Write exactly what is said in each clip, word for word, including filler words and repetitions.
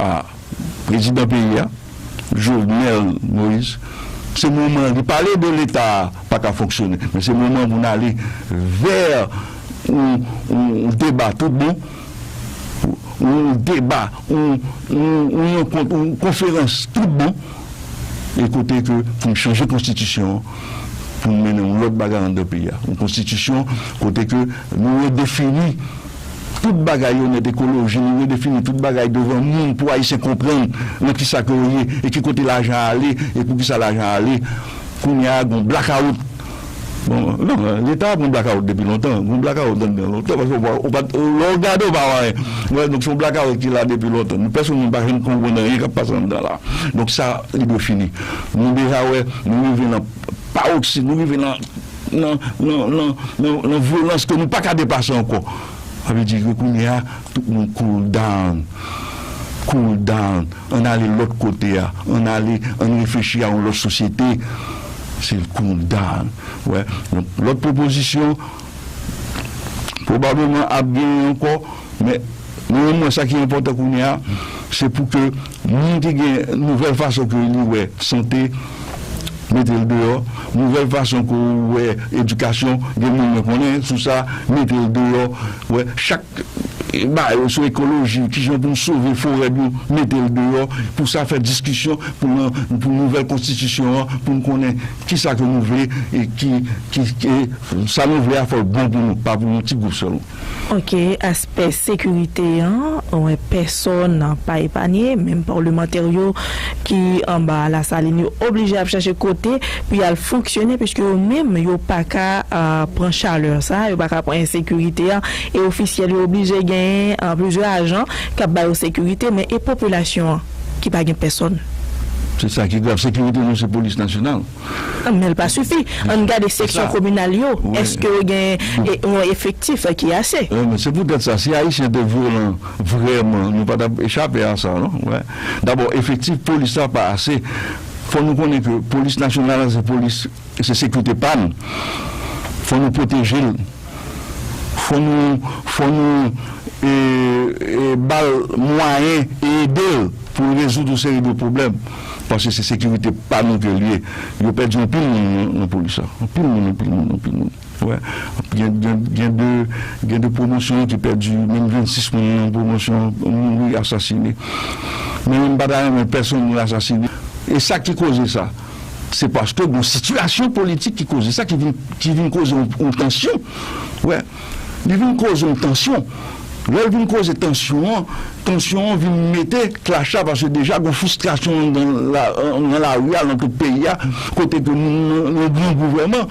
a prezidan peyi a, Jovenel Moïse, se moman, li pale de Leta pa ka fonksyone, men se moman pou n ale vè yon, yon, yon deba tout bon, yon deba, yon, yon, yon rankont, yon konferans tout bon, e kote ke pou n chanje konstitisyon an, pou n mennen yon lòt bagay anndan peyi a. Yon konstitisyon kote ke nou redefini tout bagay yo nèt, ekoloji, nou redefini tout bagay devan moun pou Ayisyen konprann nan kisa ke yo ye e ki kote lajan ale e pou kisa lajan ale. Kounye a, gon blakawout. Bon, non, Leta ap gon blakawout depi lontan. Gon blakawout anndan lontan, paske ou pa, ou pa, lè w gade, ou pa wè anyen. Wè, donk, se yon blakawout ki la depi lontan. Nou, pèsonn, nou pa janm konprann anyen k ap pase anndan la. Donk, sa, li dwe fini. Nou deja wè, nou rive nan pawoksid, nou rive nan, nan, nan, nan, nan, nan vyolans ke nou pa ka depase ankò. Sa vle di ke kounye a, tout moun cool down. Cool down. Ann ale lòt kote a. Ann ale, ann reflechi a yon lòt sosyete. Se cool down. Wè. Donk, lòt pwopozisyon, pwobableman ap genyen ankò, men, men mwen, sa ki enpòtan kounye a, se pou ke moun ki gen nouvèl fason ke li wè sante, mete l deyò, nouvèl fason ke w wè edikasyon, gen moun mwen konnen sou sa, mete l deyò, wè, chak ba yo sou ekoloji, kijan pou n sove forè nou, mete l deyò, pou sa fè diskisyon, pou nan, pou nouvèl konstitisyon an, pou n konnen kisa ke nou vle, e ki, ki, ki, sa nou vle a fò l bon pou nou, pa pou yon ti gwoup sèlman. Ok, aspè sekirite an, wè, pèsonn pa epanye, menm palmantè yo ki anba Lasalin, yo oblije ap chache kote pou y al fonksyone, piske yo menm, yo pa ka, ah, pran chalè sa, yo pa ka pran ensekirite a, e ofisyèl yo oblije genyen, ah, plizyè ajan k ap ba yo sekirite, men e popilasyon an ki pa gen pèsonn? Se sa ki grav. Sekirite nou, se polis nasyonal. Ah, men l pa sifi. Ann gade seksyon kominal yo. Èske yo gen, e, yon efektif ki ase? Wi, men se poutèt sa, si Ayisyen te vyolan vrèman, nou pa t ap chape a sa, non? Wè. Dabò, efektif polis la pa ase. Fò nou konnen ke polis nasyonal la, se polis, se sekirite pa nou. Fò nou pwoteje l. Fò nou, fò nou, e, e, ba l mwayen e ede l pou l rezoud yon seri de pwoblèm. Paske se sekirite pa nou ke l ye. Yo pèdi anpil moun nan, nan polis la. Anpil moun, anpil moun, anpil moun. Wè. Gen, gen, gen de, gen de pwomosyon ki pèdi, menm vennsis moun nan pwomosyon mouri, asasine. Men m pa ta renmen pèsonn moun asasine. E sa ki koze sa? Se paske gon sitiyasyon politik ki koze sa, ki vin, ki vin koze yon, yon tansyon. Wè, li vin koze yon tansyon. Lè l vin koze tansyon an, tansyon an vin mete klach la, paske deja gon fristrasyon nan la, nan lari a, nan tout peyi a, kote ke nou, nou, nou gen yon gouvènman.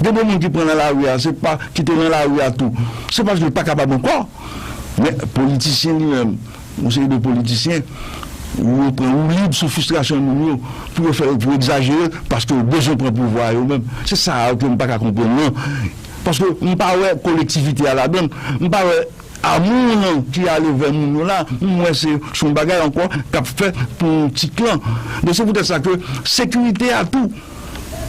Gen de moun ki pran nan lari a, se pa ki te nan lari a tou. Se paske l pa kapab ankò. Men politisyen li menm, yon seri de politisyen, yo pran woulib sou fristrasyon moun yo pou yo fè, pou yo egzajere, paske yo bezwen pran pouvwa a yo menm. Se sa a ke m pa ka konprann, non. Paske m pa wè kolektivite a ladan l. M pa wè amou nan ki ale vè moun yo la. M wè se, se yon bagay ankò k ap fèt pou yon ti klan. Donk, se poutèt sa ke sekirite a tou,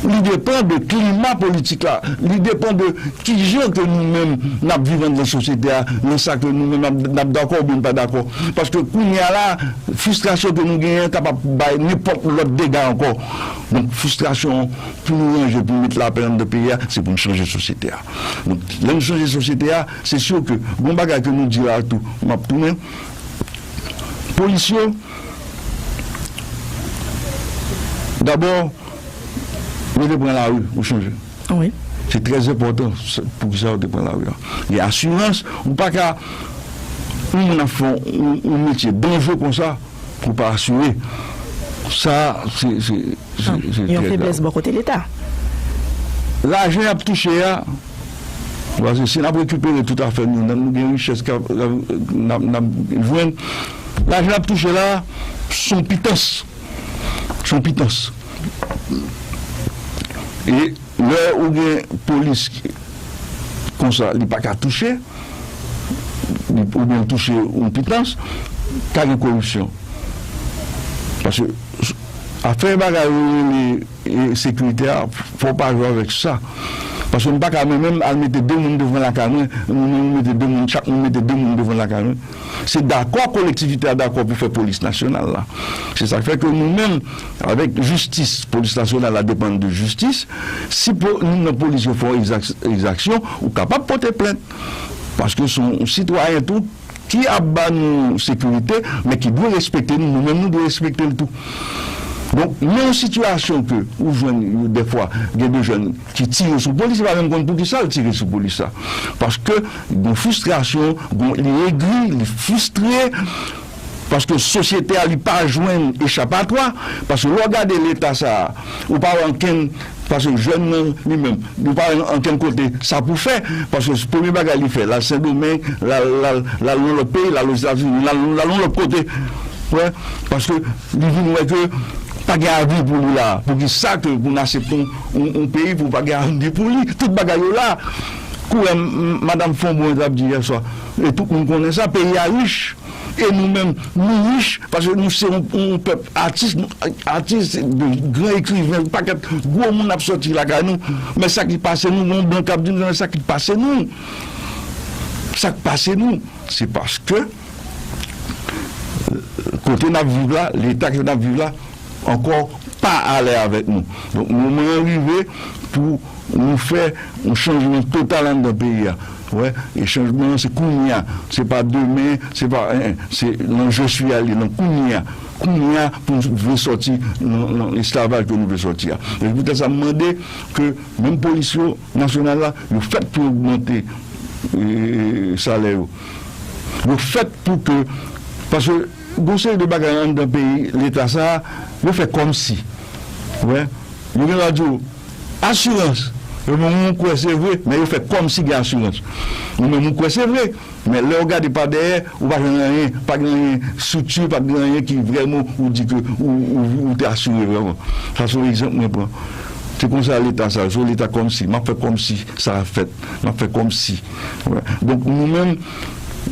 li depann de klima politik la. Li depann de kijan ke nou menm n ap viv anndan sosyete a, nan sa ke nou menm n ap, n ap dakò oubyen n pa dakò. Paske kounye a la, fristrasyon ke nou genyen kapab bay nenpòt lòt dega ankò. Donk, fristrasyon an, pou nou ranje, pou nou met lapè anndan peyi a, se pou nou chanje sosyete a. Donk, lè nou chanje sosyete a, se si ke gon bagay ke nou di la tou, m ap tounen, polis yo, dabò, yo te pran lari pou chanje. Wi. Se trè enpòtan, sa, poukisa yo te pran lari a. Gen asirans, ou pa ka, yon moun ap fè yon, yon metye danjere konsa, pou pa asire. Sa, se, se, se, se trè grav. Yon feblès bò kote Leta. Lajan y ap touche a, paske si n ap rekipere tout afè nou, n ap, nou gen richès k ap, n ap, n ap jwenn, lajan y ap touche la, se yon pitans. Se yon pitans. E lè ou gen polis konsa, li pa ka touche, li, oubyen l touche yon pitans, ka gen koripsyon. Paske afè bagay yo rele, e, sekirite a, fò w pa jwe avèk sa. Paske m pa ka mwen menm al mete de moun devan lakay mwen, nou menm nou mete de moun, chak moun mete de moun devan lakay mwen. Se dakò kolektivite a dakò pou fè polis nasyonal la. Se sa k fè ke nou menm, avèk jistis, polis nasyonal la depann de jistis. Si po- youn nan polis yo fè yon egzak- egzaksyon, ou kapab pote plent. Paske se yon sitwayen tou ki ap ba nou sekirite, men ki dwe respekte nou, nou menm nou dwe respekte l tou. Donk, nan yon sitiyasyon ke ou jwenn, dèfwa, gen de jèn ki tire sou polis, li pa menm konn poukisa l tire sou polis la. Paske gon fristrasyon, gon, li egri, li fristre, paske sosyete a li pa jwenn echapatwa, paske lè w gade leta sa a, ou pa wè ankenn, paske jèn nan li menm, li pa wè ankenn kote sa pou fè, paske premye bagay li fè, l al Sendomeng, l al, l al, l al nan lòt peyi, l al Ozetazini, l al, l al nan lòt kote. Wè, paske li vin wè ke pa gen avni pou li la. Poukisa ke pou n aksepte yon, yon, yon peyi pou pa gen avni pou li? Tout bagay yo la. Kourè, m- m- madanm Fonbon t ap di yè swa, e tout moun konnen sa, peyi a rich. E nou menm, nou rich, paske nou se yon, yon pèp atis, nou, atis, de gran ekriven, yon pakèt gwo moun ap sòti lakay nou. Men sa ki pase nou, yon blan k ap di nou, men sa ki pase nou. Sa k pase nou, se paske kote n ap viv la, leta ke n ap viv la, ankò pa alè avèk nou. Donk, moman an rive pou nou fè yon chanjman total anndan peyi a. Wè, e chanjman an, se kounye a. Se pa demen, se pa, en, en, se nan je suis a li, nan kounye a. Kounye a, pou nou vle sòti nan, nan esklavaj ke nou vle sòti a. E poutèt sa, m mande ke menm polis yo, nasyonal la, yo fèt pou ogmante, e, salè yo. Yo fèt pou ke, paske gon seri de bagay anndan peyi, leta sa a, yo fè kòmsi. Wè, yo gen dwa di w, asirans. Yo menm ou kwè se vre, men yo fè kòmsi gen asirans. Ou menm ou kwè se vre, men lè w gade pa dèyè, ou pa jwenn anyen, pa gen anyen estrikti, pa gen anyen ki vrèman ou di ke ou, ou, ou te asire vrèman. Sa se yon egzanp mwen pran. Se konsa leta sa, se yon leta kòmsi, m ap fè kòmsi sa ap fèt, m ap fè kòmsi. Wè. Donk nou menm,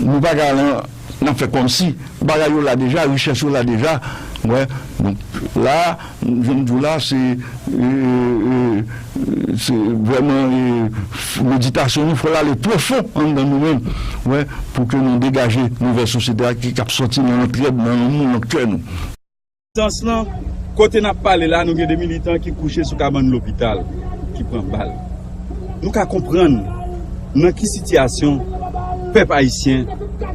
nou pa ka lan, n ap fè kòmsi. Bagay yo la deja, richès yo la deja. Wè. Donk la, jan m di w la, se, e, e, se vrèman, e, meditasyon nou, fò l ale pwofon anndan nou menm. Wè, pou ke nou degaje nouvèl sosyete a ki, k ap sòti nan antrèd, nan lanmou, nan kè nou. Rezistans lan, kote n ap pale la, nou gen de militan ki kouche sou kabann lopital, ki pran bal. Nou ka konprann nan ki sitiyasyon pèp ayisyen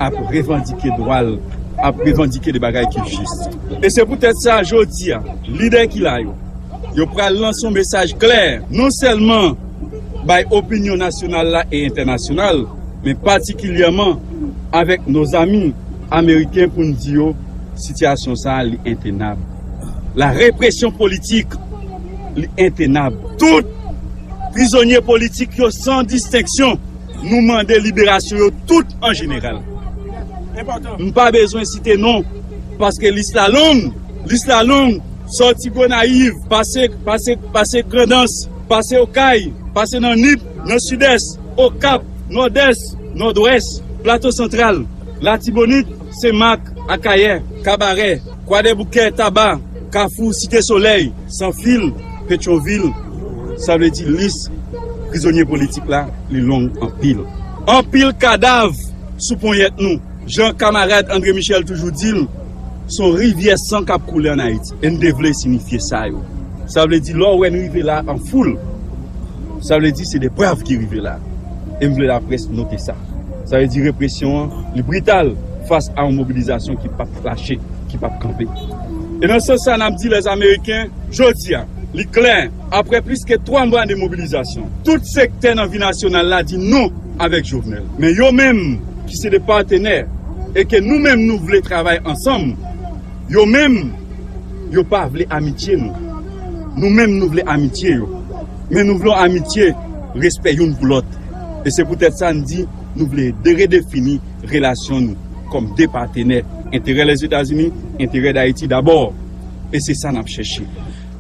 ap revandike dwa l, ap revandike de bagay ki jis. E se poutèt sa, jodi a, lidè ki la yo, yo pral lanse yon mesaj klè, non sèlman bay opinyon nasyonal la e entènasyonal, men patikilyèman avèk nos amis ameriken pou n di yo, sitiyasyon sa a, li entenab. La repression politique, li entenab. Tout prizonye politik yo, san distenksyon, nou mande liberasyon yo tout an jeneral. M pa bezwen site non, paske lis la long, lis la long, sòti Gonayiv, pase, pase, pase Grandans, pase Okay, pase nan Nip, nan Sidès, Okap, Nòdès, Nòdwès, Plato Santral, Latibonit, Senmak, Akayè, Kabarè, Kwadèboukè, Taba, Kafou, Site Solèy, Sanfil, Petyonvil. Sa vle di lis prizonye politik la, li long anpil. Anpil kadav sou ponyèt nou. Jan kamarad André Michel toujou di l, se yon rivyè san k ap koule ann Ayiti. E n te vle sinifye sa yo. Sa vle di, lè w wè n rive la an foul, sa vle di se de brav ki rive la. E m vle laprès note sa. Sa vle di represyon an, li brital fas a yon mobilizasyon ki p ap lache, ki p ap kanpe. E nan sans sa, n ap di lèzameryken, jodi a, li klè, apre plis ke twa mwa de mobilizasyon, tout sektè nan vi nasyonal la di non avèk Jovenel. Men yo menm, ki se de patnè, e ke nou menm nou vle travay ansanm, yo menm, yo pa vle amitye nou. Nou menm nou vle amitye yo. Men nou vle yon amitye respè youn pou lòt. E se poutèt sa n di nou vle de- redefini relasyon nou kòm de patnè. Enterè Lèzetazini, enterè Dayiti dabò. E se sa n ap chèche.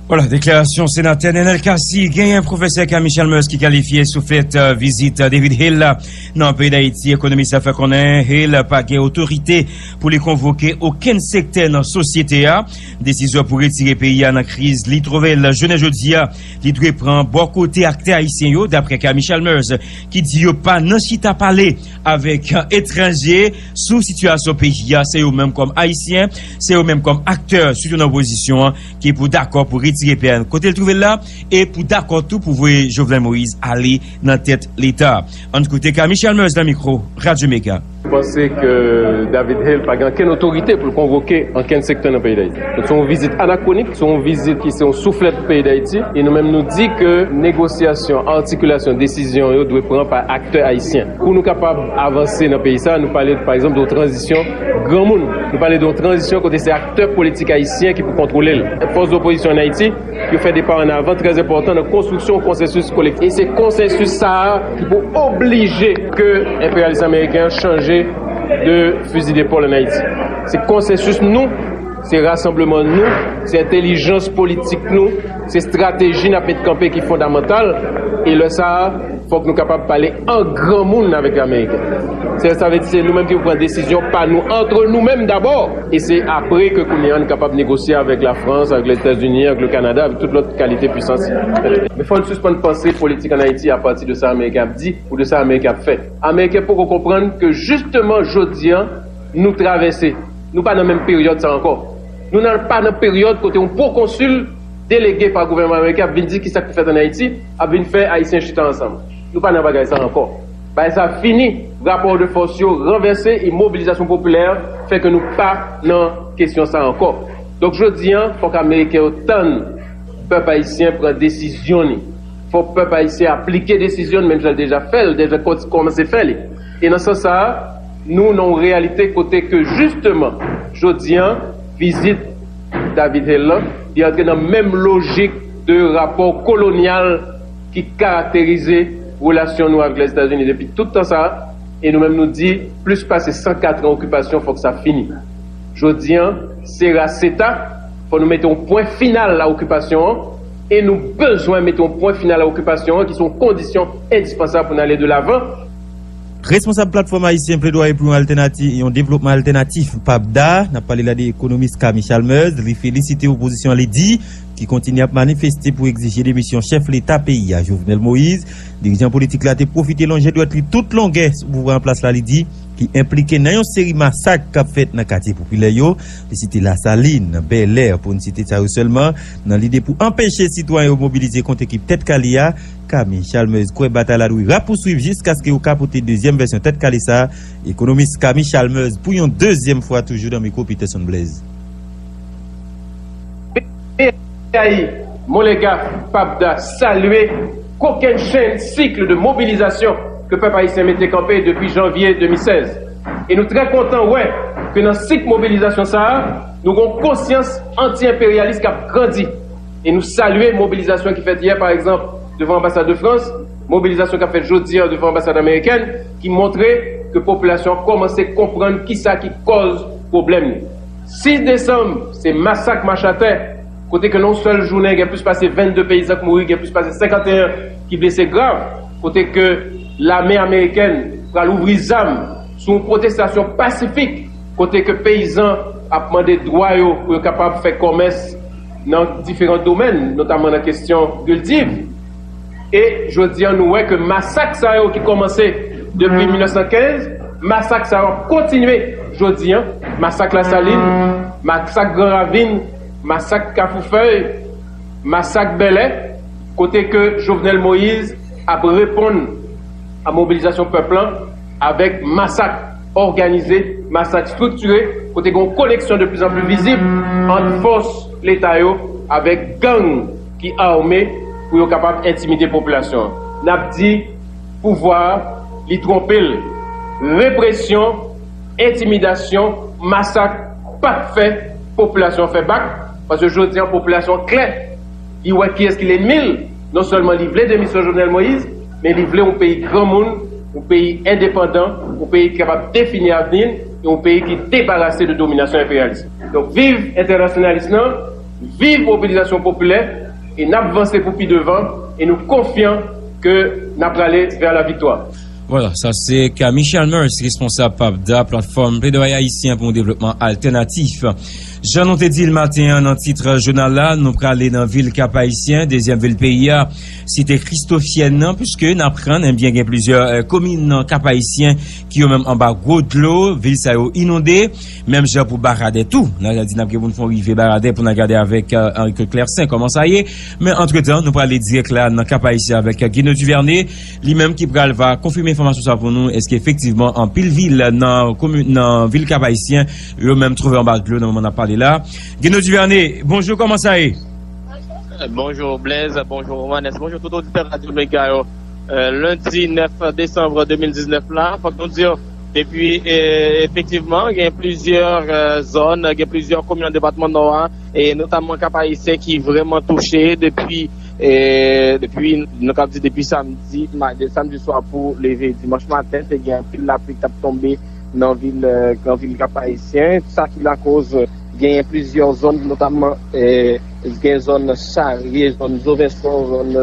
Vwala deklarasyon senatè Nenel Cassy. Genyen pwofesè Kami Chalmers ki kalifye souflèt, euh, vizit, euh, David Hale la nan peyi Dayiti. Ekonomis la fè konnen Hale pa gen otorite pou li konvoke okenn sektè nan sosyete a. Desizyon pou retire peyi a nan kriz li twouve l jounen jodi a, li dwe pran bò kote aktè ayisyen yo, dapre Kami Chalmers, ki di yo pa nan chita pale avèk, euh, etranje sou sitiyasyon peyi a. Se yo menm kòm ayisyen, se yo menm kòm aktè, sitou nan opozisyon an, ki pou dakò pou retire peyi a kote l twouve l la, e pou dakò tou pou voye Jovenel Moïse ale nan tèt Leta. Ann koute Kami Chalmers nan mikwo Radyo Mega. Panse ke David Hale pa gen ankenn otorite pou l konvoke ankenn sektè nan peyi Dayiti. Donk, se yon vizit anakwonik, se yon vizit ki se yon souflèt pou peyi Dayiti. E nou menm, nou di ke negosyasyon, atikilasyon, desizyon yo dwe pran pa aktè ayisyen. Pou nou kapab avanse nan peyi sa, nou pale, pa egzanp, de yon tranzisyon granmoun. Nou pale de yon tranzisyon kote se aktè politik ayisyen ki pou kontwole l. Fòs dopozisyon ann Ayiti, yo fè de pa ann avan trè enpòtan nan konstriksyon konsensis kolektif. E se konsensis sa a ki pou oblije ke enperyalis ameriken an chanje de fizi depòl ann Ayiti. Se konsensis nou, se rasanbleman nou, se entèlijans politik nou, se estrateji n ap met kanpe ki fondamantal. E lè sa a, fòk nou kapab pale an granmoun avèk Ameriken. Se, sa vle di se nou menm ki pou pran desizyon pa nou, antre nou menm dabò. E se apre ke kounye a nou kapab negosye avèk Lafrans, avèk Lèzetazini, avèk le Kanada, avèk tout lòt kalite pwisans. Men fò n sispann panse politik ann Ayiti apati de sa Ameriken ap di ou de sa Ameriken ap fè. Ameriken poko konprann ke jisteman jodi a, nou travèse. Nou pa nan menm peryòd sa ankò. Nou nan, pa nan peryòd kote yon pwokonsil delege pa gouvènman ameriken ap vin di kisa k pou fèt ann Ayiti, ap vin fè Ayisyen chita ansanm. Nou pa nan bagay sa ankò. Bagay sa fini. Rapò de fòs yo ranvèse e mobilizasyon popilè fè ke nou pa nan kesyon sa ankò. Donk, jodi a, fòk Ameriken yo tann pèp ayisyen pran desizyon li. Fòk pèp ayisyen aplike desizyon li, menm jan l deja fè l, deja kò-, kòmanse fè li. E nan sans sa a, nou nan yon reyalite kote ke, jisteman, jodi a, vizit David Hale lan, li antre nan menm lojik de rapò kolonyal ki karakterize relasyon nou avèk Lèzetazini depi tout tan sa a. E nou menm, nou di, plis pase san katran okipasyon, fòk sa fini. Jodi a, sera seta, fò nou mete yon pwen final a okipasyon an, e nou bezwen mete yon pwen final a okipasyon an, ki se yon kondisyon endispansab pou n ale de lavan. Responsab Platfòm Ayisyen Pledwaye pou yon altènati-, yon devlopman altènatif, PAPDA, n ap pale la de ekonomis Kami Chalmers, li felisite opozisyon an, li di, ki kontinye ap manifeste pou egzije demisyon chèf Leta peyi a, Jovenel Moïse. Dirijan politik la te pwofite lonje dwèt li tout longè sou pouvwa an plas la, li di, ki enplike nan yon seri masak k ap fèt nan katye popilè yo. Li site Lasalin, Bèlè, pou n site sa yo sèlman, nan lide pou anpeche sitwayen yo mobilize kont ekip Tèt Kale a. Kami Chalmers kwè batay la dwe rapouswiv jiskaske yo ka pote dezyèm vèsyon Tèt Kale sa a. Ekonomis Kami Chalmers, pou yon dezyèm fwa, toujou nan mikwo Peterson Blaise. P A I, Molega, PAPDA, salye kokennchenn sik de mobilizasyon ke pèp ayisyen mete kanpe depi janvye de mil sèz. E nou trè kontan wè ke nan sik mobilizasyon sa a, nou gen yon konsyans anti-enperyalis k ap grandi. E nou salye mobilizasyon ki fèt yè, pa egzanp, devan anbasad de Frans, mobilizasyon k ap fèt jodi a devan anbasad amerikèn, ki montre ke popilasyon an kòmanse konprann kisa ki kòz pwoblèm li. Sis desanm, se masak Machatè, kote ke nan yon sèl jounen, gen plis pase vennde peyizan ki mouri, gen plis pase senkanteyen ki blese grav, kote ke lame amerikèn pral ouvri zam sou yon pwotestasyon pasifik, kote ke peyizan ap mande dwa yo pou yo kapab fè kòmès nan diferan domèn, notamman nan kesyon kiltiv. E jodi a, nou wè ke masak sa yo ki kòmanse depi mil nèf san kenz, masak sa yo ap kontinye jodi a. Masak Lasalin, masak Gran Ravin, masak Kafou Fèy, masak Bèlè, kote ke Jovenel Moïse ap reponn a mobilizasyon pèp lan avèk masak òganize, masak estriktire, kote gen yon koneksyon de pli an pli vizib ant fòs Leta yo avèk gang ki ame pou yo kapab entimide popilasyon an. N ap di pouvwa a, li twonpe l. Represyon, entimidasyon, masak pa t fè popilasyon an fè bak, paske jodi a, popilasyon an klè. Li wè kiyès ki lènmi l. Non sèlman li vle demisyon Jovenel Moïse, men li vle yon peyi granmoun, yon peyi endepandan, yon peyi ki kapab defini avni l, e yon peyi ki debarase de dominasyon enperyalis. Donk, viv entènasyonalism nan, Viv mobilizasyon popilè e n ap vanse pou pi devan e nou konfyan ke n ap prale vè la viktwa. Vwala, sa se Camille Chalmers, responsab PAPDA, Platfòm Pledwayè Ayisyen pou yon Devlopman Altènatif. Jan nou te di l maten an nan tit jounal la, nou prale nan vil Kap Ayisyen, dezyèm vil peyi a, site Kristofyèn nan, piske n aprann, ebyen, gen plizyè eh, komin nan Kap Ayisyen ki yo menm anba gwo dlo, vil sa yo inonde. Menm jan pou Baradè tou. N a di n ap gen pou n fè yon rive Baradè pou n al gade avèk eh, Henri Claire Saint kòman sa ye. Men antretan, nou prale dirèk la nan Kap Ayisyen avèk eh, Guino Duvernay, li menm ki pral va konfime enfòmasyon sa pou nou, èske efektivman anpil vil nan komin, nan vil Kap Ayisyen, yo menm twouve anba dlo nan moman n ap pale la. Guino Duvernay, bonjou, kòman sa ye? Bonjou Blaise, bonjou Romanes, bonjou tout oditè Radyo Mega yo. Eh, lendi nèf desanm de mil diznèf la, fòk nou di, depi, eh, efektivman, gen plizyè eh, zòn, gen plizyè komin nan depatman Nò a, e notamman Kap Ayisyen ki vrèman touche depi, eh, depi, nou ka di depi samdi, ma- de samdi swa pou leve dimanch maten, te gen anpil lapli k t ap tonbe nan vil, eh, gran vil Kap Ayisyen, sa ki lakoz genyen plizyè zòn, notamman eh, gen zòn Charye, zòn Zovensò, zòn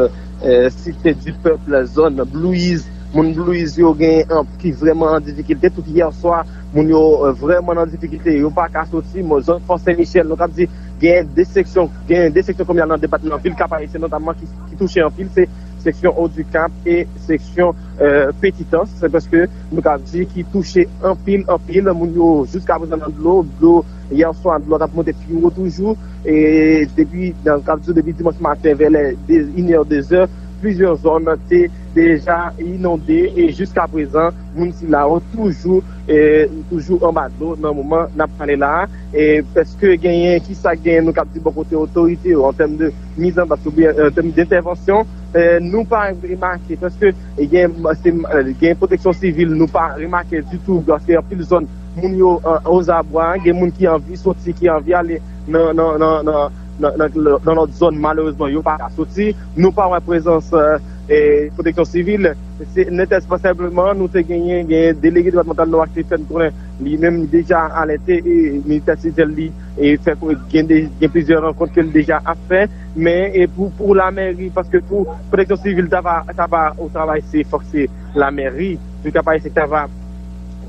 eh, Site di Pèp, zòn Bluiz. Moun Bluiz yo gen an- ki vrèman an difikilte. Tout yè swa, moun yo eh, vrèman an difikilte. Yo pa ka soti. Mwen, zòn Fò Sen Michèl, nou kab di gen de seksyon, gen de seksyon kominal nan depatman vil Kap Ayisyen, notamman ki, ki touche anpil, se seksyon Odikap e seksyon eh, Petitans. Se prèske nou kab di ki touche anpil, anpil. Moun yo jiska prezan nan dlo, dlo yè swa, dlo t ap monte pi wo toujou. E depi, nan kab di depi dimanch maten, vè lè de, inè, dezè, plizyè zòn te deja inonde. E jiska prezan, moun sila yo toujou, e, toujou anba dlo nan moman n ap pale la. E prèske genyen, kisa k genyen, nou kab di bò kote otorite yo, an tèm de mizanplas oubyen an tèm dentèvansyon, eh, nou pa remake, paske gen, se, eh, gen pwoteksyon sivil, nou pa remake ditou, paske anpil zòn, moun yo eh, ozabwa, gen moun ki anvi soti, ki anvi ale nan, nan, nan, nan, nan, nan, nan lòt zòn, malerezman, yo pa ka soti. Nou pa wè prezans eh, eh, pwoteksyon sivil. Se nètèspansèbleman, nou te genyen, genyen delege depatmantal Nò a ki te fè n konnen li menm deja alète e militè sitèl li e fè gen, de, gen plizyè rankont ke l deja ap fè. Men e pou, pou lamèri, paske pou pwoteksyon sivil ta va, ta va o travay, se fòk se lamèri, tou ka pa se ta va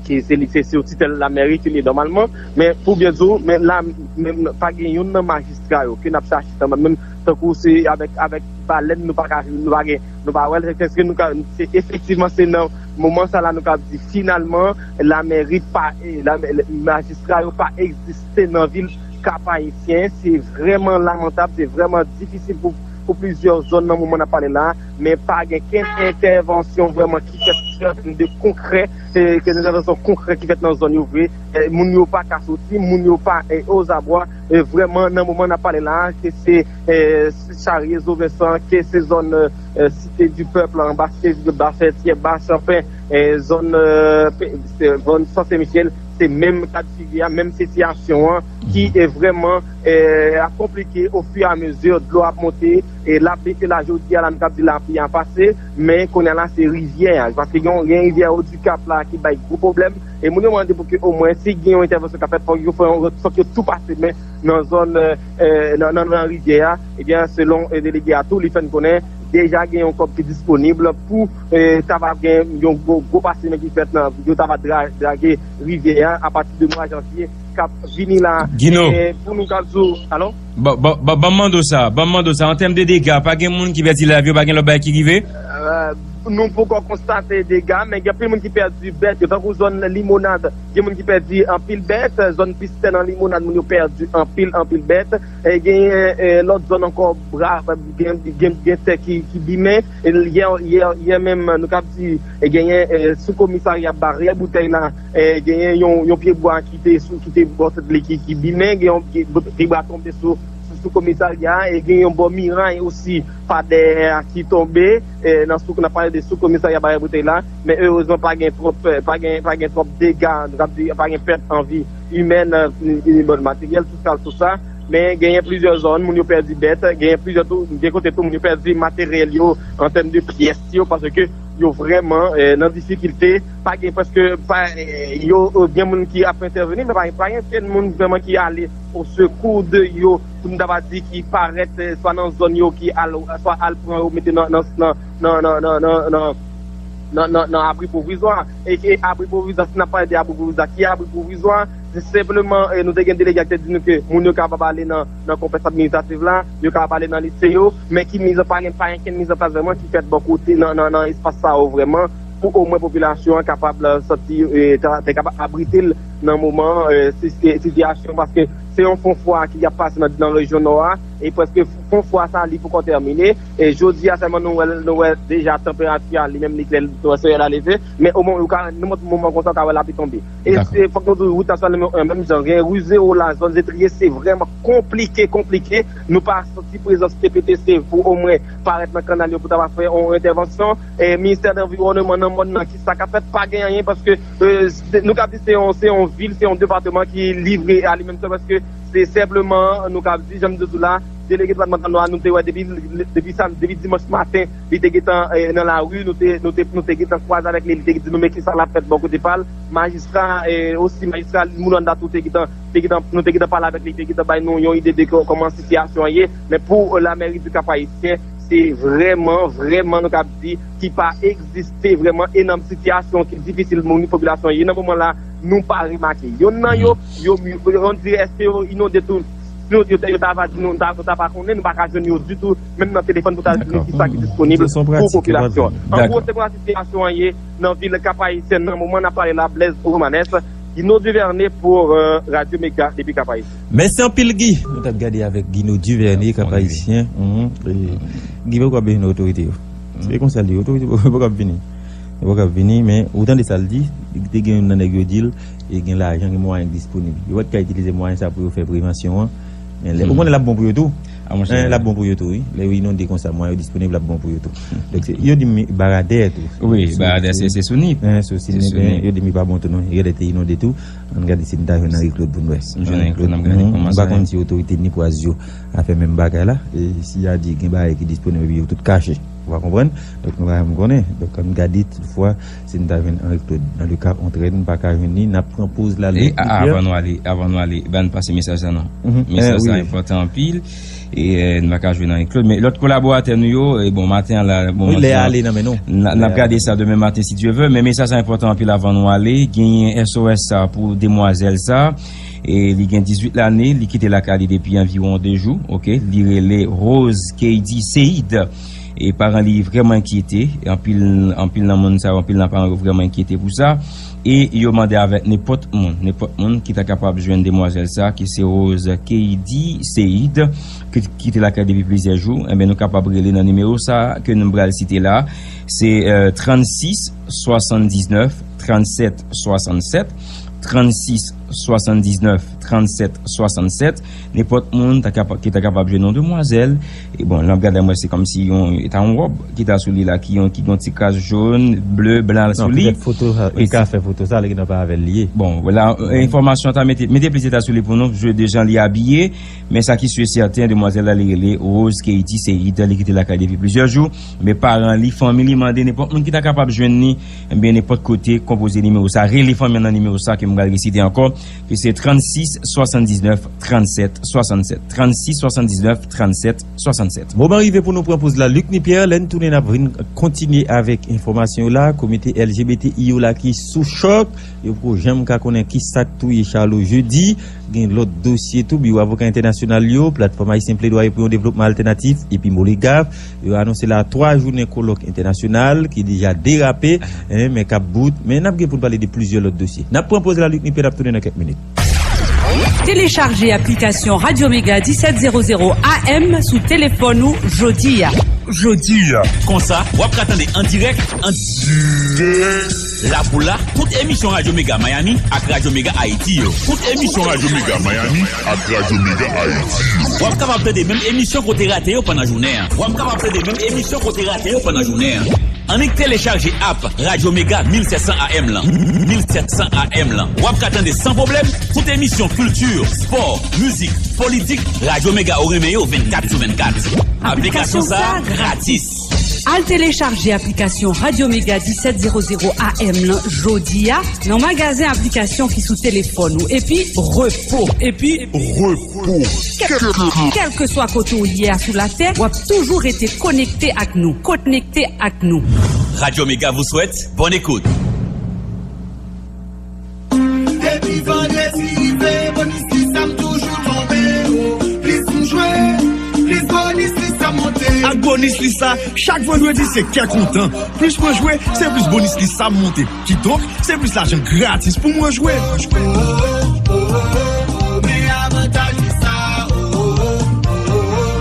ki se li se sou titèl lamèri ki li nòmalman. Men pou byen di w, men la, men pa gen youn nan majistra yo ke n ap chache tanmen, menm tankou se avèk, avèk balèn nou pa ka, nou pa gen, nou pa wè l, se, se nou ka, se efektivman se nan moman sa la nou ka di finalman lamèri pa, eh, la, majistra yo pa egziste nan vil Kap Ayisyen. Se vrèman lamantab, se vrèman difisil pou, pou plizyè zòn nan moman n ap pale la, men pa gen kenn entèvansyon vrèman ki fèt an tèm de konkrè, eh, kenn entèvansyon konkrè ki fèt nan zòn yo vre. Eh, moun yo pa ka soti, moun yo pa eh, ozabwa. Eh, vrèman, nan moman n ap pale la, ke se eh, Charye, Zovensò, ke se zòn eh, Site di Pèp, anba Site di Pèp, Bafè, Tyèba, Chanpen, eh, zòn eh, pe- se- zòn San Sen Michèl, se menm ka de figi a, menm sitiyasyon an ki eh, vrèman eh, ap konplike ofiramezi dlo ap monte. E lapli ke la jodi a la, nou kab di lapli a pase, men kounye a la se rivyè a, paske gen gen rivyè Odikap la ki bay gwo pwoblèm. E moun yo mande pou ke omwen si gen yon entèvansyon ka fèt, fòk yo fè yon, fòk yo tou pase men nan zòn eh, eh, nan, nan, nan rivyè a. Ebyen, selon eh, delege a tou, li fè n konnen deja gen yon kòb ki disponib pou eh, ta va gen yon gwo, gwo pase men ki fèt nan, yo ta va dra- drage rivyè a apati de mwa janvye k ap vini la. Gino. Eh, pou nou kab di w, alo? Ban ban- ban- ban m mande w sa, ban m mande w sa, an tèm de dega, pa gen moun ki pèdi lavi yo, pa gen lòt bagay ki rive? Eh, nou poko konstate dega, men gen anpil moun ki pèdi bèt yo, tankou zòn Limonad, gen moun ki pèdi anpil bèt, zòn Pistè nan Limonad, moun yo pèdi anpil, anpil bèt. E gen eh, lòt zòn ankò, bra, gen, gen, gen tè ki, ki bimen. E yè, yè, yè menm, nou kab di, e genyen eh, sou komisarya Baryè Boutèy la, eh, genyen yon, yon pye bwa ki te sou, ki te bò tèt li ki, ki bimen, gen yon pye, pye bwa tonbe sou, sou, sou komisarya a, e gen yon bò miray osi pa dèyè a ki tonbe, eh, nan sou, n ap pale de sou komisarya Baryè Boutèy la, men erezman pa gen twòp, eh, pa gen, pa gen twòp dega, nou kab di, pa gen pèt an vi imèn, eh, ni, ni, ni materyèl, tout sa, tout sa, men genyen plizyè zòn, moun yo pèdi bèt, genyen plizyè tou, gen kote tou, moun yo pèdi materyèl yo, an tèm de pyès yo, paske yo vrèman, eh, nan difikilte. Pa gen prèske, pa, eh, yo, eh, gen moun ki ap entèveni, men pa, pa gen okenn moun vrèman ki ale o sekou de yo, pou n ta va di ki parèt, eh, swa nan zòn yo, ki al, swa al pran yo, mete nan, nan, nan, nan abri pwovizwa. E ki abri pwovizwa, si n ap pale de abri pwovizwa, ki abri pwovizwa? Se senpleman, eh, nou te gen delege ki te di nou ke moun yo kapab ale nan, nan konplèks administratif la, yo kapab ale nan lise yo, men ki mizan, pa gen, pa gen kenn mizanplas vrèman ki fèt bò kote nan, nan, nan espas sa yo vrèman, pou omwen popilasyon an kapab, eh, santi, eh, ta, te kapab abrite l nan moman, eh, si, si, sitiyasyon, paske se yon fon fwa ki ap pase nan, nan rejyon nò a, e prèske fon fwa sa li poko tèmine. E jodi a sèlman nou wè, nou wè deja tanperati a li menm li klè, nou wè solèy la leve, men omwen ou ka, nenpòt moman konsa ou ka wè lapli tonbe. E se, fòk nou di wout nasyonal nimewo en menm jan, gen ri zewo la, zòn Zetriye, se vrèman konplike, konplike. Nou pa santi prezans T P T C pou omwen parèt nan kannal yo pou ta va fè yon entèvansyon. E ministè danviwònman nan mòn nan, ki sa k ap fèt, pa gen anyen paske, eh, se, nou ka di se yon, se yon vil, se yon depatman ki livre a li menm sèl paske se senpleman, nou ka di, jan m di w la, delege depatmantal nou a, nou te wè depi, depi sa, depi dimanch maten, li te gentan, eh, nan lari, nou te, nou te, nou te gentan kwaze avèk li, li te di nou men ki sa l ap fèt bò kote pa l. Majistra, eh, osi, majistra Moulanda tou te gentan, te gentan, nou te gentan pale avèk li, te gentan bay nou yon ide de kò-, kòman sitiyasyon an ye. Men pou, eh, lamèri di Kap Ayisyen, se vrèman, vrèman, nou ka di, ki pa egziste vrèman, e nan sitiyasyon ki difisil moun, popilasyon ye nan moman la, nou pa remake. Yonn nan yo, yo, yo, yo, on dirait èske yo inonde tou? Si yo, yo, yo ta va di nou, nou ta, nou ta pa konnen, nou pa ka jwenn yo ditou, menm nan telefòn pou ta di nou ki sa ki disponib pou popilasyon an. An gwo, se konsa sitiyasyon an ye nan vil Kap Ayisyen nan moman n ap pale la, Blaise Romanes, Dino Duvernay pou, euh, Radio Mega depi Kap Ayisyen. Mèsi anpil, Guy. Nou t ap gade avèk Guino Duvernay, Kap Ayisyen. Mhm. E, Guy poko ap bezwen otorite yo. Se konsa l ye, otorite poko ap vini. Yo poko ap vini, men ou tande sa l di, te gen youn nan nèg yo di l, e gen lajan, gen mwayen k disponib. Yo pa t ka itilize mwayen sa pou yo fè prevansyon an. Men lè, ou konnen l ap bon pou yo tou. Hein, l ap bon pou yo tou, wi. Lè yo inonde konsa, mwayen yo disponib, l ap bon pou yo tou. Donk, se, yo di m baradè tou. Wi, baradè, se, se sou Nip. Hein, se sou Nip, men yo di m li pa bon tou, non. Yo te inonde tou. Ann gade si n ta jwenn Henri Claude pou n wè. M jwenn Henri Claude, n ap gade kòman sa ye. M pa konn si otorite nipwaz yo a fè menm bagay la. E si y a di gen bagay ki disponib, epi yo tout kache. Ou pa konprann? Donk, nou pa janm konnen. Donk, ann gade toutfwa si n ta jwenn Henri Claude. Dans le cas contraire, n pa ka jwenn li, n ap pran poz la. E, a, avan nou ale, avan nou ale, ban n pase mesaj sa non. Mesaj sa enpòtan anpil. E, eh, n pa ka jwenn Henri Claude. Men lòt kolaboratè nou yo, e bon, maten an la, bon, wi, lè a ale nan men nou. N a, n ap gade sa demen maten, si Dye vle. Men mesaj sa enpòtan anpil avan nou ale. Genyen S O S sa pou demwazèl sa. E li gen dizuit lane, li kite lakay li depi anviwon de jou, oke. Li rele Rose Keydi Seid. E paran li vrèman enkyete. Anpil, anpil nan moun sa yo, anpil nan paran yo vrèman enkyete pou sa. E yo mande avèk nenpòt moun, nenpòt moun ki ta kapab jwenn demwazèl sa, ki se Rose Keydi Seid, ki, ki te lakay depi plizyè jou, enben, nou kapab rele nan nimewo sa ke nou pral site la. Se, euh, trannsis swasanndiznèf trannsèt swasannsèt, trannsis swasanndiznèf trannsèt swasannsèt. Nenpòt moun ta kapa-, ki ta kapab jwenn yon demwazèl. E bon, lè m ap gade, mwen, se kòmsi yon, e ta yon wòb ki ta sou li la, ki yon, ki gen yon ti kras jòn, ble, blan sou li. Non, petèt foto sa, li ka fè foto sa, li gentan pa avè l li ye. Bon, la, euh, enfòmasyon ta mete, mete plis deta sou li pou nou, de jan li abiye. Men sa ki si e sèten, demwazèl la, li rele Rose Keydi Seid, li kite lakay depi plizyè jou. Men paran li, fanmi li mande nenpòt moun ki ta kapab jwenn li, ebyen, nenpòt kote, konpoze nimewo sa, rele fanmi an nan nimewo sa ke m pral resite ankò, ke se trannsis swasanndiznèf trannsèt swasannsèt. Trannsis swasanndiznèf trannsèt swasannsèt. Moman rive pou nou pran poz la. Luc ni Pierre, lè n tounen, n ap vin kontinye avèk enfòmasyon yo la. Komite L G B T I yo la ki sou chòk. Yo poko janm ka konnen ki sa k touye Charlot Jeudi. Gen lòt dosye tou, Biwo Avoka Entènasyonal yo, Platfòm Ayisyen Pledwaye pou yon Devlopman Altènatif, epi Molegaf, yo anonse la twa jounen kolòk entènasyonal ki deja derape, hein, men k ap bout. Men n ap gen pou n pale de plizyè lòt dosye. N ap pran poz la, Luc ni Pierre, n ap tounen nan kèk minit. Telechaje aplikasyon Radyo Mega disèt zéro zéro A M sou telefòn ou jodi a. Jodi a. Konsa, w ap ka tande an dirèk, an dirèk. Lapoula, tout emisyon Radyo Mega Miami ak Radyo Mega Ayiti yo. Tout emisyon Radyo Mega Miami ak Radyo Mega Ayiti yo. W ap kapab tande menm emisyon ke w te rate yo pandan jounen an. W ap kapab tande menm emisyon ke w te rate yo pandan jounen an. Annik telechaje app Radyo Mega mil sèt san A M lan. Mil sèt san A M lan. W ap ka tande san pwoblèm tout emisyon kilti, spò, mizik, politik, Radyo Mega ou renmen yo vennkat sou vennkat. Aplikasyon sa a gratis. Al telechaje aplikasyon Radyo Mega disèt zewo zewo A M lan jodi a nan magazen aplikasyon ki sou telefòn ou, epi repo. Epi repo. Kèl, kèlkeswa kote w ye a sou latè, w ap toujou rete konekte ak nou. Konekte ak nou. Radio Mega vous souhaite bonne écoute. Depi vandredi rive, bonis li sa m toujou tonbe, o. Plis m jwe, plis bonis li sa monte. Ak bonis li sa, chak vandredi se kè kontan. Plis mwen jwe, se plis bonis li sa monte. Kidonk, se plis lajan gratis pou mwen jwe. Men avantaj li sa,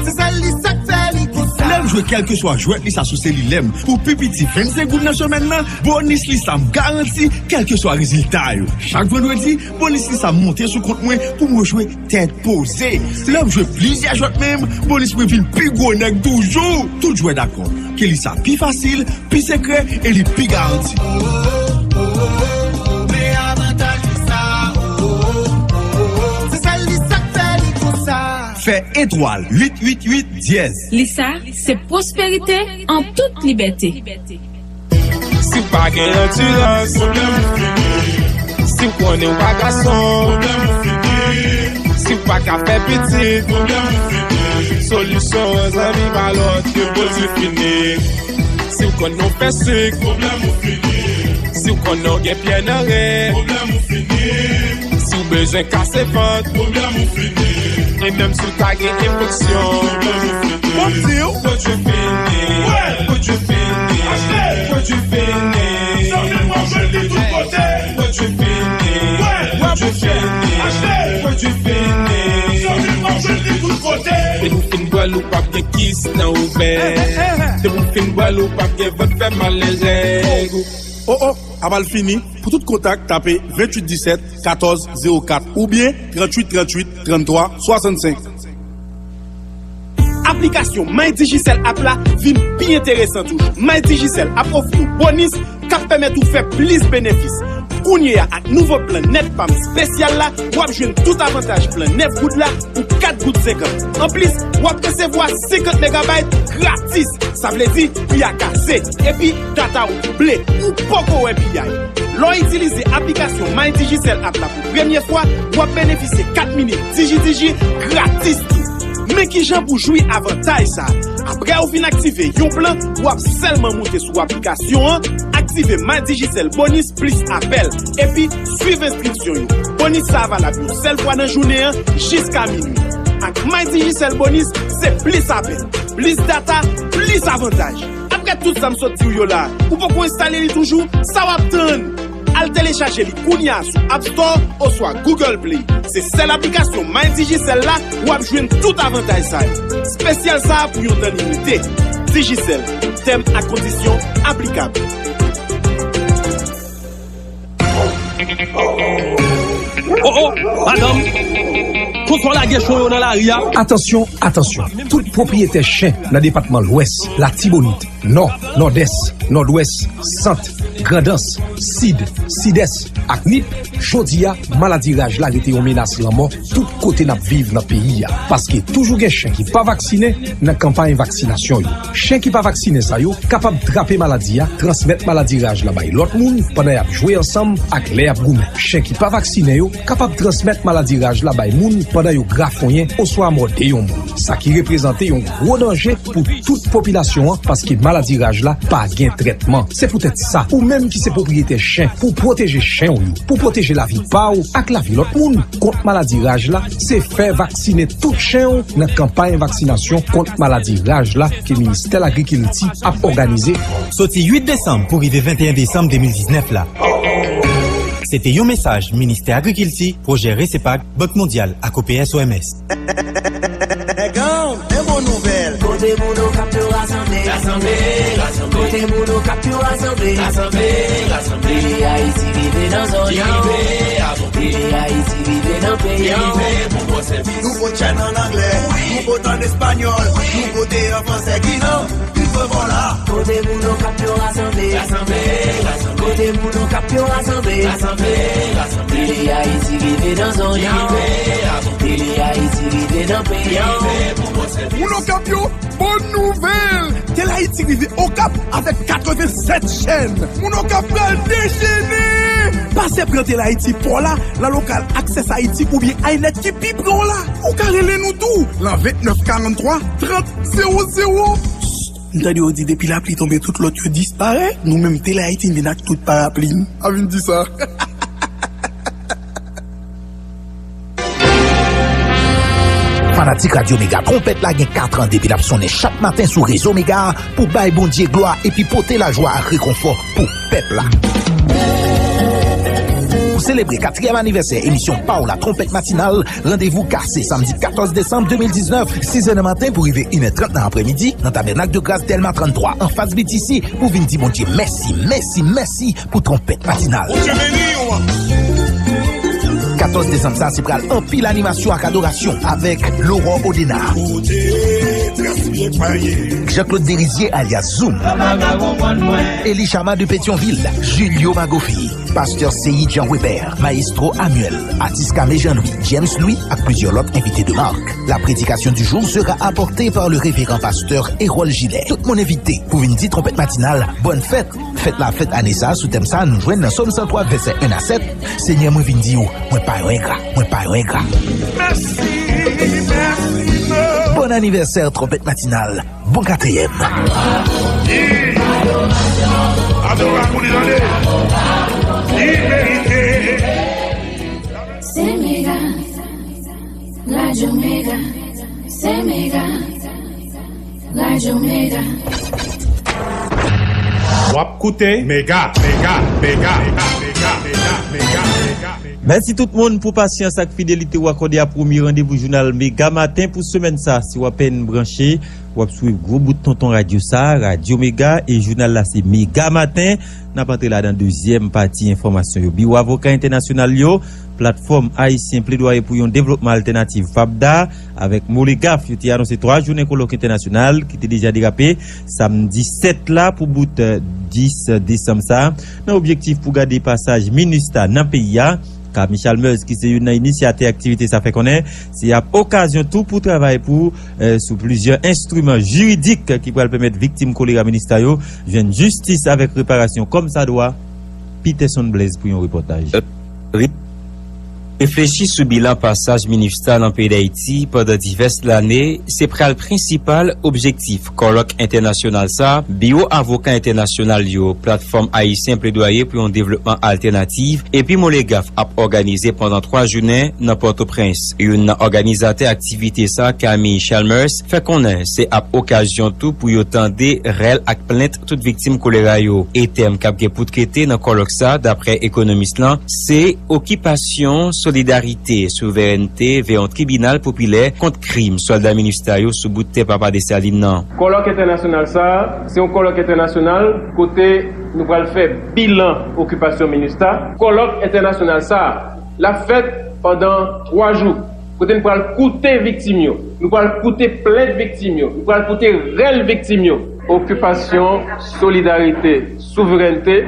se sèl li sa k fè li konsa. Lè m jwe kèlkeswa jwèt li sa sou selilè m pou pi piti vennsenk goud nan semèn nan, bonis li sa m garanti kèlkeswa rezilta yo. Chak vandredi, bonis li sa monte sou kont mwen pou mwen jwe tèt poze. Lè m jwe plizyè jwèt menm, bonis mwen vin pi gwo nèg toujou. Tout jwè dakò ke li sa pi fasil, pi sekrè e li pi garanti. Men avantaj li sa, se sèl li sa k fè li konsa. Fè etwal uit uit uit dyèz. Li sa, se pwosperite an tout libète. Si w pa gen andirans, pwoblèm ou fini. Si w konnen w pa gason, pwoblèm ou fini. Si w pa ka fè pitit, pwoblèm ou fini. Solisyon an zanmi pa lòt ke pwodui fini. Si w konnen w fè sik, pwoblèm ou fini. Si w konnen w gen pyè nan ren, pwoblèm ou fini. Si w bezwen kase vant, pwoblèm ou fini. E menm si w ta gen enfeksyon, pwoblèm ou fini. Bon, di w. Pwodui fini. Wè. Pwodui fini. Achte. Pwodui fini. Zanmi m, w ap jwenn li tout kote. Pwodui fini. Wè. Pwodui fini. Achte. Pwodui fini. Zanmi m, w ap jwenn li tout kote. Depi w fin bwè l, ou p ap gen kis nan ouvè. Depi w fin bwè l, ou p ap gen vant fè mal nan règ ou. Oh, oh, apal fini. Pou tout kontak, tape venntuit disèt katòz zewo kat oubyen tranntuit tranntuit tranntwa swasannsèk. Aplikasyon My Digicel app la vin pi enteresan toujou. My Digicel ap ofri w bonis k ap pèmèt ou fè plis benefis. Kounye a, ak nouvo plan Net Pam espesyal la, w ap jwenn tout avantaj plan nèf goud la pou kat goud senkant. Anplis, w ap resevwa senkant megabayt gratis. Sa vle di, pri a kase, epi data w double, ou poko wè piyay. Lè w itilize aplikasyon My Digicel app la pou premye fwa, w ap benefisye kat minit Digi Digi gratis tou. Men kijan pou jwi avantaj sa a. Apre w fin aktive yon plan, w ap sèlman moute sou aplikasyon an, aktive My Digicel Bonus plis apèl, epi swiv enstriksyon yo. Bonis sa a valab yon sèl fwa nan jounen an, jiska minui. Ak My Digicel Bonus, se plis apèl, plis data, plis avantaj. Apre tout sa m sot di w yo la, ou poko enstale li toujou? Sa w ap tann? Al telechaje li kounye a sou App Store oswa Google Play. Se sèl aplikasyon My Digicel la w ap jwenn tout avantaj sa yo. Espesyal sa a pou yon tan limite. Digicel, tèm ak kondisyon aplikab. Oh, oh, madanm, konsa w lage chen w yo nan lari a? Atansyon, atansyon. Tout pwopriyetè chen nan depatman Lwès, Latibonit, Nò, Nòdès, Nòdwès, Sant, Grandans, Sid, Sidès ak Nip, jodi a, maladi raj la rete yon menas lanmò tout kote n ap viv nan peyi a. Paske toujou gen chen ki pa vaksinen nan kanpay vaksinasyon yo. Chen ki pa vaksinen sa yo kapab trape maladi a, transmèt maladi raj la bay lòt moun pandan y ap jwe ansanm ak lè y ap goumen. Chen ki pa vaksinen yo kapab transmèt maladi raj la bay moun pandan yo grafonyen oswa mòde yon moun. Sa ki reprezante yon gwo danje pou tout popilasyon an, paske maladi raj la pa gen trètman. Se poutèt sa, ou menm ki se pwopriyetè chen, pou w pwoteje chen w yo, pou w pwoteje lavi pa w ak lavi lòt moun kont maladi raj la, se fè vaksinen tout chen w nan kanpay vaksinasyon kont maladi raj la ke Ministè Lagrikilti ap òganize. Soti uit desanm pou rive venteyen desanm de mil diznèf la. Se te yon mesaj Ministè Agrikilti, Pwojè Resepag, Bank Mondyal ak O P S O M S. Nèg an, men bon nouvèl. Kote moun Okap yo rasanble. Rasanble, rasanble. Kote moun Okap yo rasanble. Rasanble, rasanble. Tele Ayiti rive nan zòn nan. Ki rive, abonde. Tele Ayiti rive nan peyi. Ki rive pou bon sèvis. Nouvo chèn an anglè. Wi. Nouvo an espanyòl. Wi. Nouvote an fransè ki nan. Nouvo la. Kote moun Okap yo rasanble. Rasanble, rasanble. Kote moun Okap yo rasanble. Rasanble, rasanble. Tele Ayiti rive nan zòn nan. Ki rive, abonde. Tele Ayiti rive nan peyi. Ki rive pou bon sèvis. Moun Okap yo, bon nouvèl! Tele Ayiti rive Okap avèk katrevennsèt chèn. Moun Okap pral dechene! Pase pran Tele Ayiti pa w la, nan lokal Access Haïti oubyen iNet ki pi pre w la. Ou ka rele nou tou nan vennèf karannntwa trant zewo zewo. M tande yo di depi lapli tonbe tout lòt yo disparèt, nou menm Tele Ayiti n vin ak tout parapli n. A vin di sa. Fanatik Radyo Mega, twonpèt la gen kat an depi l ap sonnen chak maten sou rezo Mega pou bay Bondye glwa epi pote lajwa ak rekonfò pou pèp la. Pou selebre katriyèm anivèsè emisyon pa w la, Twonpèt Matinal, randevou kase samdi katòz desanm de mil diznèf, sizè nan maten pou rive inè trant nan aprèmidi, nan Tabènak de Gras Dèlma tranntwa, anfas B T C, pou vin di Bondye mèsi, mèsi, mèsi pou Twonpèt Matinal. Bondye beni w. Katòz desanm sa, se pral anpil animasyon ak adorasyon avèk Laurent Odena, Jean-Claude Derizier alias Zoom, Eli Chama de Petyonvil, Julio Magofi, Pastè Seyid Jean Weber, Maestro Amyèl, atis Kame Jean Louis, James Louis ak plizyè lòt envite de marque. La prédication du jour sera apportée par le révérend pasteur Erol Gillet. Tout moun envite pou vin di Twonpèt Matinal bòn fèt. Fèt la fèt ane sa a sou tèm sa a nou jwenn nan Sòm san twa vèsè en a sèt, Senyè, mwen vin di w, mwen pa yon engra, mwen pa yon engra. Mèsi, mèsi, non. Bòn anivèsè Twonpèt Matinal. Bon katriyèm. Adora pou li tande. Li merite. Se Mega. Radyo Mega. Se Mega. Radyo Mega. W ap koute Mega, Mega, Mega. Mèsi tout moun pou pasyans ak fidelite w akòde a premye randevou jounal Mega Maten pou semèn sa. Si w apèn branche, w ap swiv gwo bout tonton radyo sa, Radyo Mega, e jounal la se Mega Maten. N ap antre ladan dezyèm pati enfòmasyon yo. Biwo avoka entènasyonal yo, Platfòm Ayisyen Pledwaye pou yon Devlopman Altènatif, PAPDA, avèk Molegaf, yo te anonse twa jounen kolòk entènasyonal ki te deja derape samdi sèt la pou bout, eh, dis desanm sa a, nan objektif pou gade pasaj MINUSTAH nan peyi a. Kami Chalmers, ki se youn nan inisyatè aktivite sa, fè konnen se ap okazyon tou pou travay pou, eh, sou plizyè enstriman jiridik ki pral pèmèt viktim kolera MINUSTAH yo jwenn jistis avèk reparasyon kòmsadwa. Peterson Blaise pou yon repòtaj. Re-, reflechi sou bilan pasaj MINUSTAH nan peyi Dayiti pandan divès lane, se pral prensipal objektif kòlòk entènasyonal sa a. Biwo avoka entènasyonal yo, Platfòm Ayisyen Pledwaye pou yon Devlopman Altènatif epi Molegaf ap òganize pandan twa jounen nan Pòtoprens. Youn nan òganizatè aktivite sa, Camille Chalmers, fè konnen se ap okazyon tou pou yo tande rèl ak plent tout viktim kolera yo. E tèm k ap gen pou trete nan kòlòk sa, daprè ekonomis lan, se okipasyon, solidarite, souverènte vè yon tribinal popilè kont krim sòlda MINUSTAH yo sou bout tè Papa Desalin nan. Kòlòk entènasyonal sa a, se yon kòlòk entènasyonal kote nou pral fè bilan okipasyon MINUSTAH. Kòlòk entènasyonal sa a, l ap fèt pandan twa jou, kote n pral koute viktim yo, nou pral koute plent viktim yo, nou pral koute rèl viktim yo. Okipasyon, solidarite, souverènte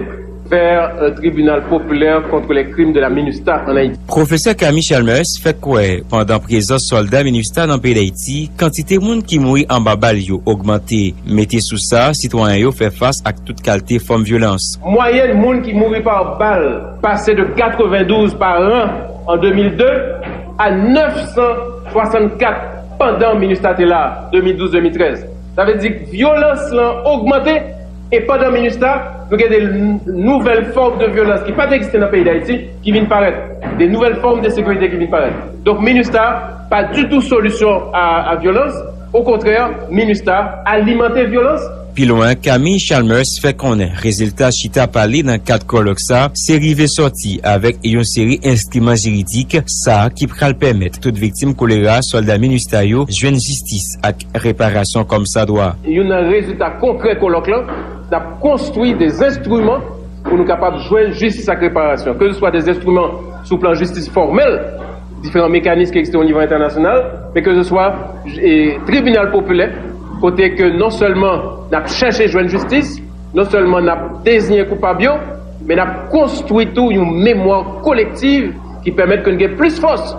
vè, euh, tribinal popilè kont lè krim de la MINUSTAH ann Ayiti. Pwofesè Camille Chalmers fè kwè, pandan prezans sòlda MINUSTAH nan peyi Dayiti, kantite moun ki mouri anba bal yo ogmante. Mete sou sa, sitwayen yo fè fas ak tout kalte fòm vyolans. Mwayèn moun ki mouri pa bal pase de katrevendouz pa an an de mil de a nèf san swasannkat pandan MINUSTAH te la, de mil douz de mil trèz. Sa vle di vyolans lan ogmante, e pandan MINUSTAH, nou gen de n-, nouvèl fòm de vyolans ki pa t egziste nan peyi Dayiti, ki vin parèt. De nouvèl fòm de sekirite ki vin parèt. Donk, MINUSTAH pa ditou solisyon a, a vyolans. Okontrè, MINUSTAH alimante vyolans. Pi lwen, Camille Chalmers fè konnen rezilta chita pale nan kad kòlòk sa se rive sòti avèk yon seri enstriman jiridik sa ki pral pèmèt tout viktim kolera sòlda MINUSTAH yo jwenn jistis ak reparasyon kòmsadwa. Youn nan rezilta konkrè kòlòk lan, n ap konstwi de enstriman pou nou kapab jwenn jistis ak reparasyon, ke se swa de enstriman sou plan jistis fòmèl, diferan mekanis ki egziste o nivo entènasyonal, men ke se swa, e, tribinal popilè, kote ke non sèlman n ap chèche jwenn jistis, non sèlman n ap deziyen koupab yo, men n ap konstwi tou yon memwa kolektiv ki pèmèt ke n gen plis fòs